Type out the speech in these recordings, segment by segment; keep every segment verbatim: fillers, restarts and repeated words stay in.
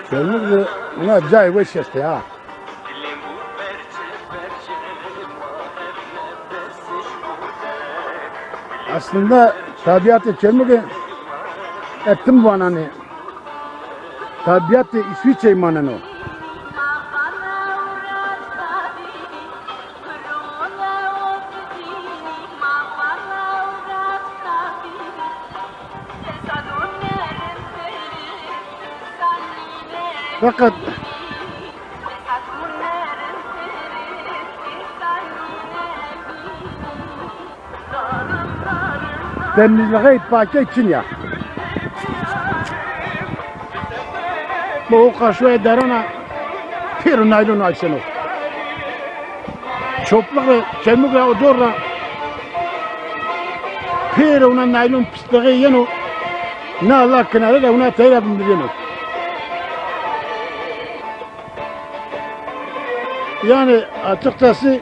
Çermûg de wina cayê weş estê ha. Aslında tabiatê Çermûge, e, tim vananê. Tabiatê Îsvîçreyî maneno. Feqet temîzlixey, pakey çin ya. Bu o qaşoyê derana pêro naylon aşeno. Çopluğê Çermûg ra o dor ra pêro wina naylon pislixey yeno. Na la kinare de wina teyra bindirîyeno. Yani açıkçası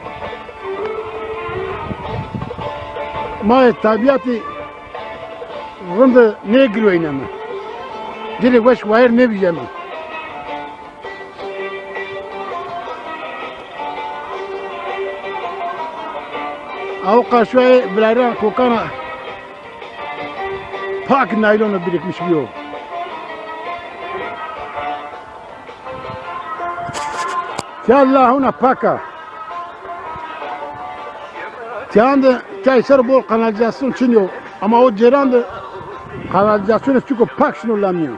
ma yê tabiatî rinde nêgiroyneme. Dilê weş wayir nêvijeme. Aw qaşoyê virayran kokana pak naylonu birikmiş biyo. Tiya la hona pak a. Tiyan de tiya ser bol kanalizasyon çin yo. Ama o cêran de kanalizasyonê çiko pak şino la mîyan.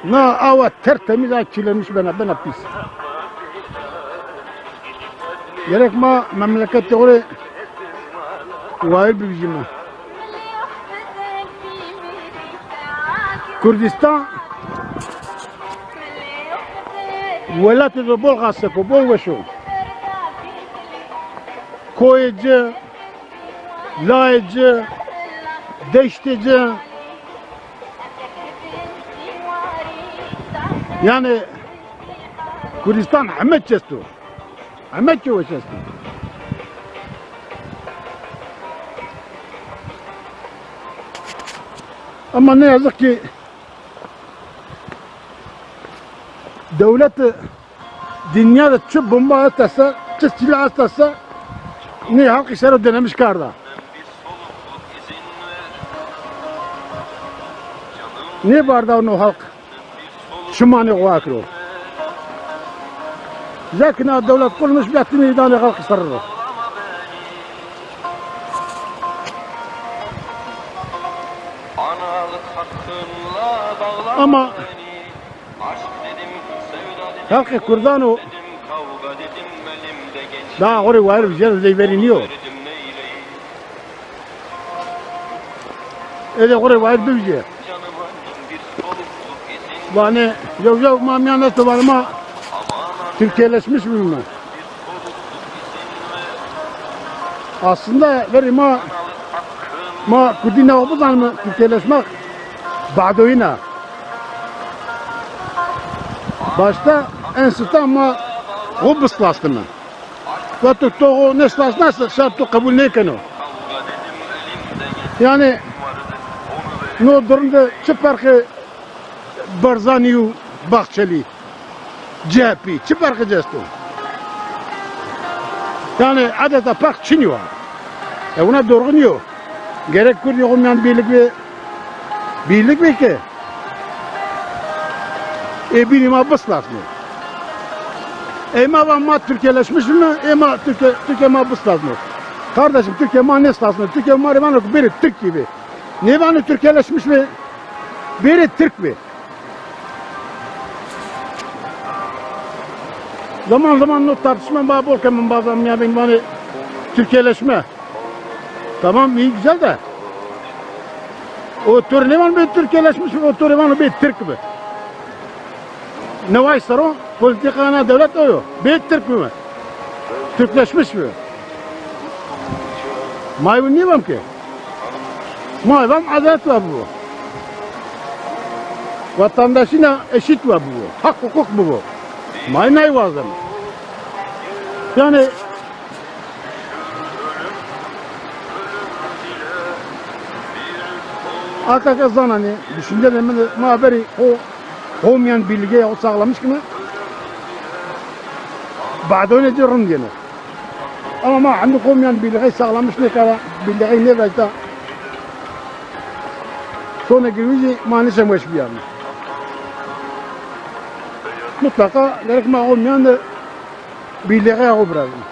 Na awa tertemiz a kirlenmiş bena, bena pis. Gerek ma memleketê xo rê wayir bivijîme. Kurdistan welatê do bol xasek o, bol weş o. Koyê ci, layê ci, deştê ci. Yani Kurdistan heme çi esto. Heme çi weş esto. Ama ne yazık ki dewleti dinya de çi bomba esta se, çi silah esta se, nê halkî ser o denemiş karda. Nêbarda no halk çimanê xo akiro. Zekina dewlet kurmuş, betinî danê halkî ser ro. Ama halkê kurdan o daha xo rê wayir vijyeno, zey verî nîyo. Êdî xo rê wayir bivijê. Vanê yew yew ma mîyan esto, vanê ma Türkiye'leşmiş bîme. Aslında verî ma Ma kurdî nawo bizanime, tirkeleşmek badoyîn a. Başta en sifte ma xo bislasnime. Wexto to xo nêslasnase, şar to qebul nêkeno. Yanî no durum de çi ferqê Barzanî û Bahçelî, C H P, çi ferqê ci esto? Yanî edeta ferq çinî wa. E, wina dorxu nîyo. Gerek kurdî xo mîyan bîrlik bê, bîrlik bê ke ê bînî ma bislasnê. Ey ma va ma Türkeleşmiş bîme, ê ma Türke, Türke ma bislasno. Kardeşim, Türke ma nêslasno. Türke ma rê vano ke bêrê Tirkî bê. Nêvano Türkeleşmiş bê, bêrê Tirk bê. Zaman zaman no tartışma ma bol ke min bazen mîyan bîn vanê Türkeleşme. Tamam, iyi, güzel de. O to rê nêvano bê Türkeleşmiş bê, o to rê vano bê Tirk bê. Neway ser o, polîtîkaya na dewlet o yo. Bê Tirk bime. Türkleşmiş bime. Ma ey wina nêvam ke. Ma ey vam edalet wa bibo. Vatandaşîna eşît wa bibo. Hak hukuk bibo. Ma ey ney wazeme. Yanî A K K zananê, düşüncenê mi de ma verî xo, xo mîyan bîrlîgê ya xo sağlamış kime. Badoyîne ci rind yeno. Ama ma hindî xo mîyan bîrlîgê sağlamış nêkara, bîrlîgê nêvecda. Sonê girî zî ma nişen weş bîyarme. Mutlaka gerek ma xo mîyan de bîrlîgê xo virazîme.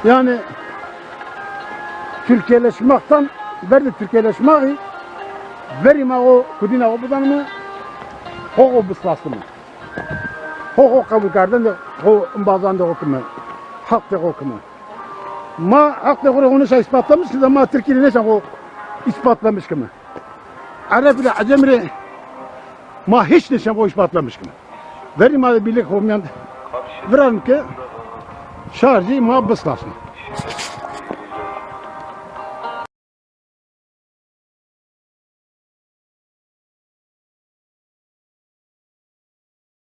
Yanî Türkiyeleşmekten, berdê Türkiyeleşmekî verî ma xo kurdîna xo bizanime, xo xo bislasnime. Xo xo qebul kerdene de xo embazan de xo kime, heqdê xo kime. Ma heqdê xo rê xo nêşa îspatlamiş kime, ma Tirkî rê nêşa xo îspatlamiş kime. Ereb ile Ecem rê ma hîç nêşen xo îspatlamiş kime. Verî ma de bîrlîg xo mîyan de virarme ke şar zî ma bislasne.